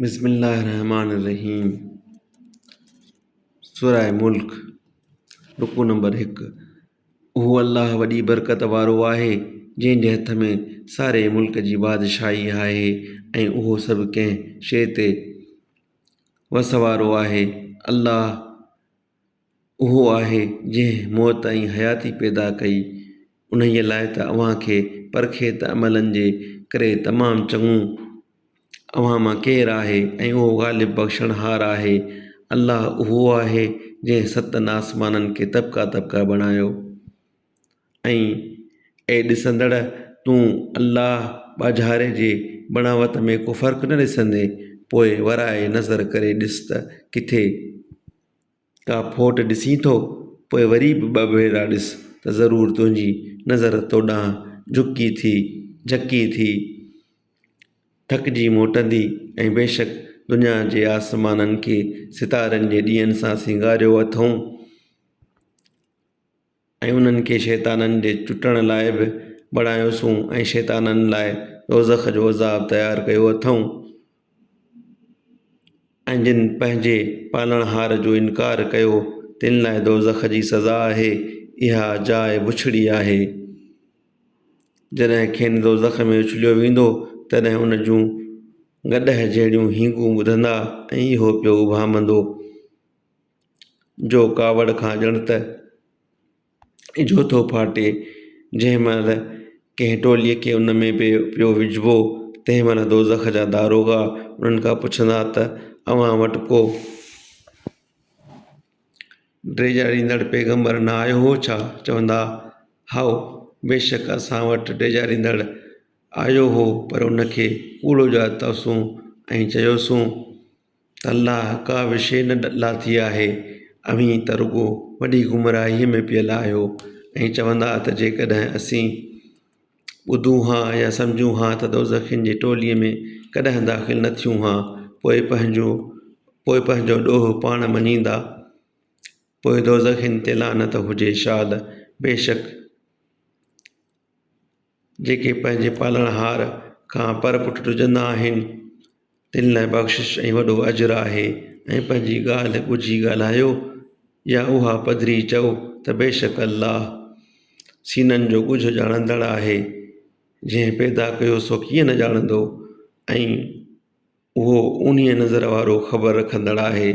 بسم الله الرحمٰن الرحيم سورة ملڪ رڪوع نمبر هڪ اهو الله وڏي برڪت وارو آهي جنهن جي هٿ ۾ ساري ملڪ جي بادشاهي آهي ۽ اهو سڀ ڪنهن شيء تي وس وارو آهي الله اهو آهي جنهن موت ۽ حياتي پيدا ڪئي، انهيء لاء ته اوهان کي پرکي ته عملن جي ڪري تمام چڱو اوهان مان ڪير آهي ۽ اهو غالب بخشڻهار آهي. الله اهو آهي جنهن ستن آسمانن کي طبقا طبقا بڻايو ۽ اي ڏسندڙ! تون الله ٻاجهاري جي بڻاوت ۾ ڪو فرق نه ڏسندين، پوء ورائي نظر ڪري ڏس ته ڪٿي ڪا ڦوٽ ڏسين ٿو؟ پوء وري به ٻه ڀيرا ڏس ته ضرور تنهنجي نظر توڏانهن جهڪي ٿي، جهڪي ٿي، ٿڪجي موٽندي ۽ بيشڪ دنيا جي آسمانن کي ستارن جي ڏيئن سان سينگاريو اٿئون. ۽ انهن کي شيطانن جي چٽڻ لاء به بڻايوسون ۽ شيطانن لاء دوزخ جو عذاب تيار ڪيو اٿئون ۽ جن پنهنجي پالڻهار جو انڪار ڪيو تن لاء دوزخ جي سزا آهي اها جاء بڇڙي آهي جڏهن کين دوزخ ۾ اڇليو ويندو تڏهن ان جون گڏهه جهڙيون هينگون ٻڌندا ۽ اهو پيو اڀامندو جو ڪاوڙ کان ڄڻ ته اجهو ٿو ڦاٽي. جنهن مهل ڪنهن ٽوليء کي ان ۾ پيو وجهبو، تنهن مهل دوزخ جا داروغا انهن کان پڇندا ته اوهان وٽ ڪو ڊيڄاريندڙ پيغمبر نه آيو هو ڇا؟ چوندا، هائو، بيشڪ اسان وٽ ڊيڄاريندڙ آيو هو، پر ان کي ڪوڙو ڄاتوسون ۽ چيوسون. الله ڪا به شيء نه لاٿي آهي، اوهين ته رڳو وڏي گمراهيء ۾ پيل آهيو ۽ چوندا ته جيڪڏهن اسين ٻڌون ها يا سمجهون ها ته دوزخين جي ٽولي ۾ ڪڏهن داخل نه ٿيون ها، پوء پنهنجو پوء پنهنجو ڏوهه پاڻ مڃيندا، پوء دوزخين تي لعنت هجي شال! بيشڪ جيڪي پنهنجي پالڻهار کان پر پٺ ڊڄندا آهن، تن لاء بخشش ۽ وڏو اجر آهي ۽ پنهنجي ڳالهه ڳجهي ڳالهايو يا اها پڌري چئو ته بيشڪ الله سينن جو ڳجهه ڄاڻندڙ آهي، جنهن پيدا ڪيو سو ڪيئن نه ڄاڻندو ۽ اهو اونهيء نظر وارو خبر رکندڙ آهي.